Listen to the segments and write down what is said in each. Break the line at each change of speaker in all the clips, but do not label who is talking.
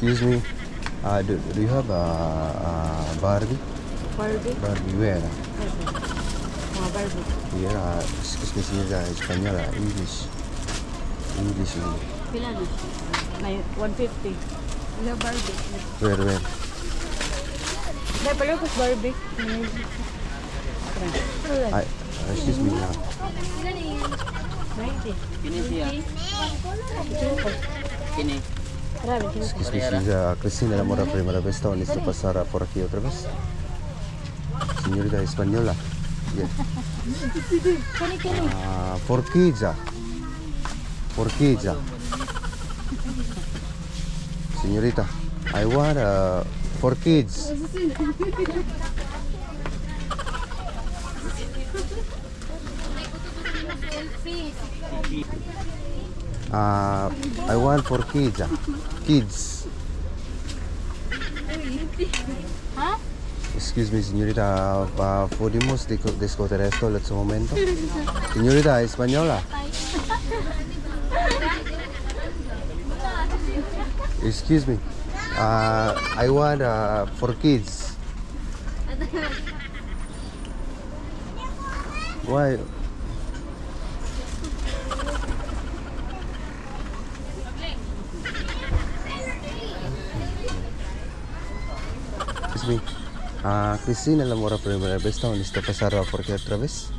Excuse me. Do you have a Barbie?
Barbie?
Barbie where?
Mga Barbie.
Here, excuse me, señorita, española, English. English, English.
Pila na? May 150. Wala Barbie.
Where?
Dahil pala ko Barbie.
I, excuse me.
90.
Kini siya. Kini.
Grabe.
Excuse me, señorita Cristina Lamora, primera vez, está listo pasar por aquí otra vez. Señorita española. Yeah. For kids. For kids. Señorita, I want for kids. I want for kids. Kids. Excuse me, señorita, ¿podemos discutir esto en este momento? Señorita, española. Excuse me. I want for kids. Why? Excuse me. Cristina Lamora, primera vez, ¿está listo pasar por aquí otra vez?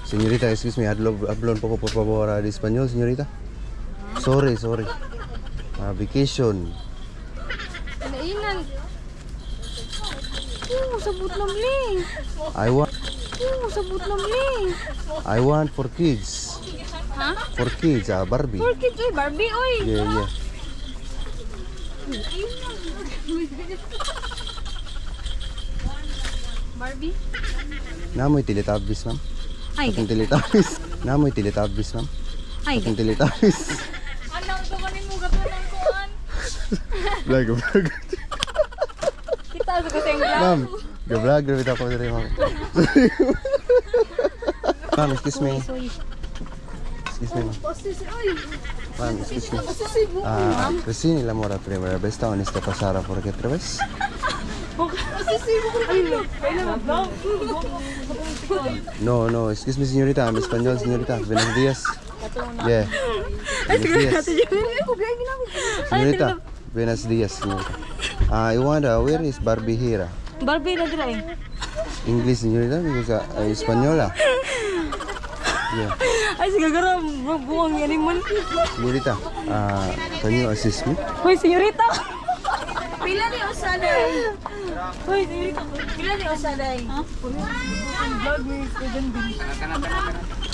Señorita, excuse me, hablo un poco por favor de español, señorita. Sorry, sorry. Vacation.
Nainan. Oh, sabot na mli.
I want
Oh, sabot na mli.
I want for kids.
Ha?
For kids, Barbie.
For kids, oy, Barbie, oy.
Yeah.
Barbie?
Namoy Teletubbies, ma'am.
Ay,
Atong Teletubbies. Namoy Teletubbies, ma'am.
ay.
Atong Teletubbies.
Anang ko kanin mo gatunan kuan.
Vlog, vlog.
Kita sa kasing vlog.
Ma'am, ga-vlog grabe ako diri, ma'am. Ma'am, excuse me. Excuse me, ma'am. Ma'am, excuse me. Cristina Lamora, primera vez, está listo pasar por aquí otra vez? No, no, excuse me, señorita, I'm español, señorita. Buenos días. Yeah. Buenos días. Señorita, buenos días, señorita. I want, where is Barbie here?
Barbie na dira eh.
English, señorita, because española. Yeah.
Ay, sige gara, buwang animal.
Señorita, can you assist me?
Hoy, señorita. Pila ni usaday? Hoy, señorita. Pila ni usaday? Ha? Vlog ni Student Bin.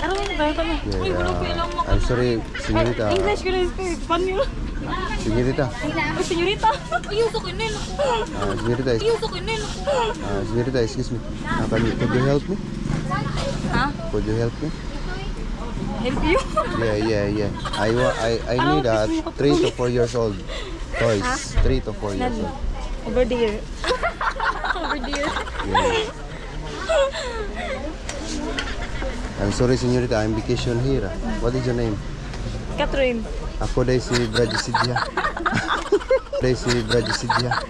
Araw na ba kami? Uy,
Yeah,
wala ko alam mo.
I'm sorry, señorita.
English ko na Spanish.
Señorita,
Uy, señorita. Ay, uso ko nil.
Señorita,
Uso ko nil.
Señorita, excuse me. Could you help me?
Ha?
Could you help me?
Help you?
Yeah. I need 3 to 4 years old toys. 3 to 4 years old.
Over there. Over there.
Yeah. I'm sorry, señorita. I'm vacation here. What is your name?
Catherine.
Ako day si Brajisidia. Day si Brajisidia.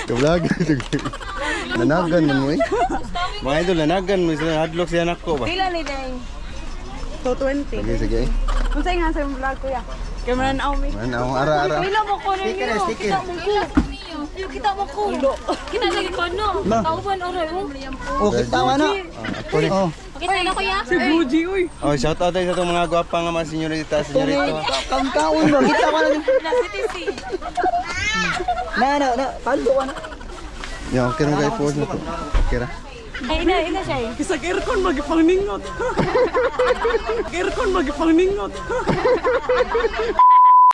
Vlog. Nanagan man mo eh. Mga idol, nanagan mo. Sila hadlock siya nako ba?
Pila ni Deng? 220.
Sige, sige.
Unsa nga sa imong vlog kuya? Kay man na mi.
Man, ang ara-ara.
Pila mo ko ninyo. Kita mo ko. Kita mo ko. Kita lagi ko no. Tauban oray oh.
Oh, kita man na. Ako ni.
Oh.
Kita na kuya. Si Buji oy.
Oh, shout out tayo sa itong mga gwapa nga mga senyorita, senyorito.
Kaon ba? Kita ka na.
Na CTC.
Na na na, paldo ka na.
Yeah, okay ra kay phone na to. Okay ra.
Ay ina ina siya eh.
Bisag aircon magipangningot. Aircon magipangningot.